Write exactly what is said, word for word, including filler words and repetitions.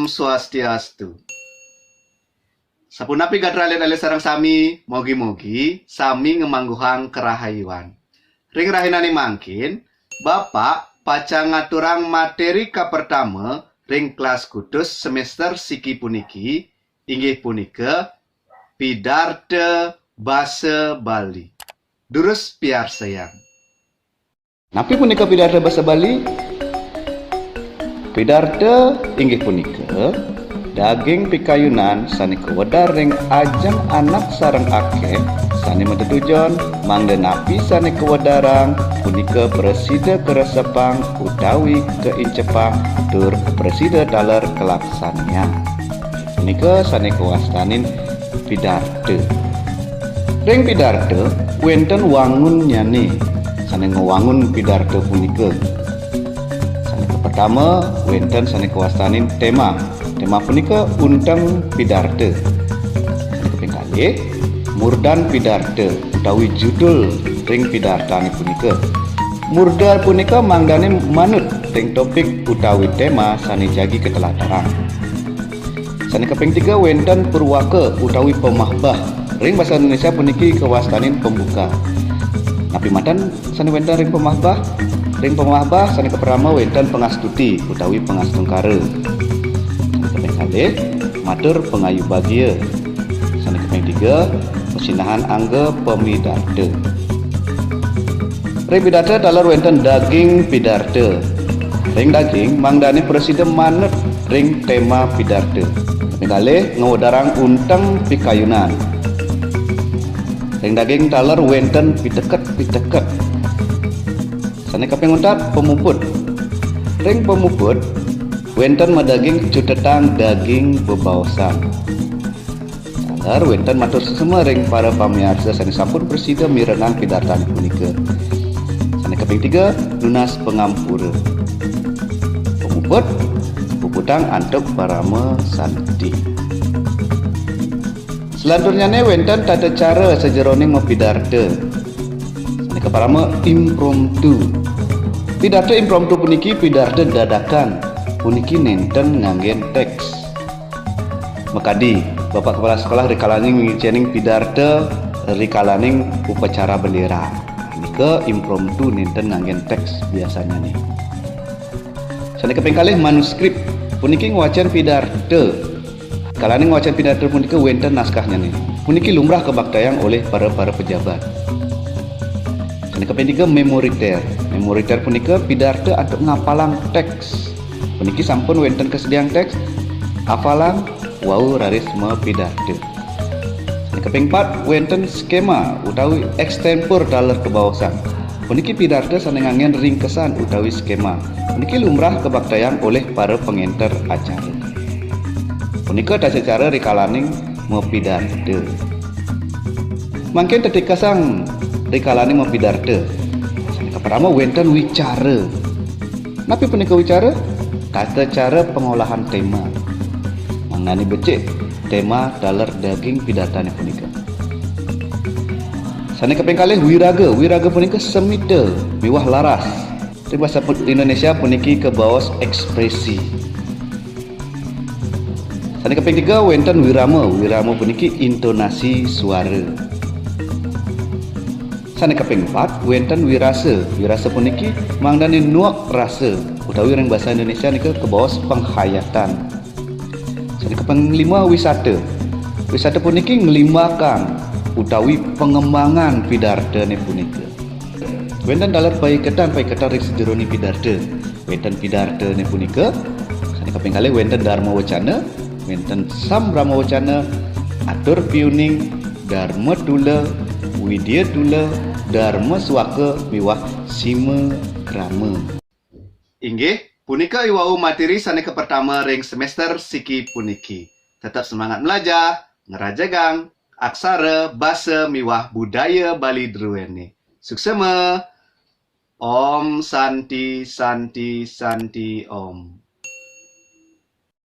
Swastiastu. Sapunapi gatra alit-alit sareng sami, mogi-mogi sami ngamangguhang karahayuan. Ring rahinane mangkin, Bapak pacang ngaturang materi kapertama ring kelas kutus semester siki puniki, inggih punika pidarta basa Bali. Durus piarsayang. Napi punika pidarta basa Bali? Pidarta inggih punika daging pikayunan sane kawedar ring ajeng anak sareng akeh sane matetujon mangda napi sane kawedarang punika prasida karesepang utawi kaincepang tur prasida taler kalaksanayang. Punika sane kawastanin pidarta. Ring pidarta wenten wangunnyane sane ngwangun pidarta punika. Sane kapertama wenten sane kawastanin tema. Tema punika unteng pidarta. Sane kaping kalih, murdan pidarta utawi judul ring pidartane punika. Murda punika mangdane manut ring topik utawi tema sane jagi katelatarang. Sane kaping tiga wenten purwaka utawi pamahbah. Ring basa Indonesia puniki kawastanin pembuka. Napi madan sane wenten ring pamahbah? Ring pamahbah sane kapertama wenten pangastuti utawi pangastungkara. Sane kaping kalih matur pangayu bagia. Sane kaping tiga masinahan angga pamidarta. Ring pidarta taler wenten daging pidarta. Ring daging mangdane prasida manut ring tema pidarta. Kaping kalih ngawedarang unteng pikayunan. Ring daging taler wenten piteket-piteket. Sane kaping untat pamuput. Ring pamuput wenten madaging cutetang daging bebaosan. Taler wenten matur suksma ring para pamiarsa sane sampun prasida mirengang pidartane punika. Sane kaping tiga, nunas pangampura. Pamuput, puputang antuk parama santi. Selanturnyane wenten tata cara sajeroning mapidarta. Sane kapertama impromptu. Pidarta impromptu puniki pidarta dadakan. Puniki nenten nganggen teks. Makadi, Bapak Kepala Sekolah rikalaning ngicening pidarta rikalaning upacara bendera. Nika impromptu nenten nganggen teks biasanyane. Sane kaping kalih manuskrip. Puniki ngwacen pidarta. Kalaning ngwacen pidarta punika wenten naskahnyane. Puniki lumrah kabaktayang olih para-para pejabat. Sane kaping tiga memoriter. Memoriter punika pidarta antuk ngapalang teks. Puniki sampun wenten kasediaang teks, apalang wau raris mapidarta. Sane kaping pat wenten skema utawi ekstemporator taler kabaosan. Puniki pidarta sane nganggen ringkesan utawi skema. Puniki lumrah kabaktayang olih para pangenter acara. Punika tata cara rikalaning mapidarta. Mangkin tetikasang rikalaning mapidarta. Sane kapertama wenten wicara. Napi punika wicara? Tata cara pangolahan tema. Mangdane becik tema taler daging pidartane punika. Sane kaping kalih wiraga. Wiraga punika semita miwah laras. Ring basa pu-, Indonesia puniki kabaos ekspresi. Sane kaping tiga wenten wirama. Wirama puniki intonasi suara. Sane kaping empat wenten wirasa. Wirasa puniki mangdane nuek rasa utawi ring basa Indonesia nika kabaos penghayatan. Sane kaping lima wisata. Wisata puniki nglimbakang utawi pangembangan pidartane punika. Wenten taler paiketan-paiketan ring sajeroning pidarta. Wenten pidartane punika, sane kaping kalih wenten darma wacana, wenten sambrama wacana, atur piuning, darma tula, widya tula, darma suaka miwah sima krama. Inggih, punika iwau materi sane kapertama ring semester siki puniki. Tetep semangat melajah, ngerajegang aksara, basa miwah budaya Bali druene. Suksema. Om Santi, Santi, Santi, Om.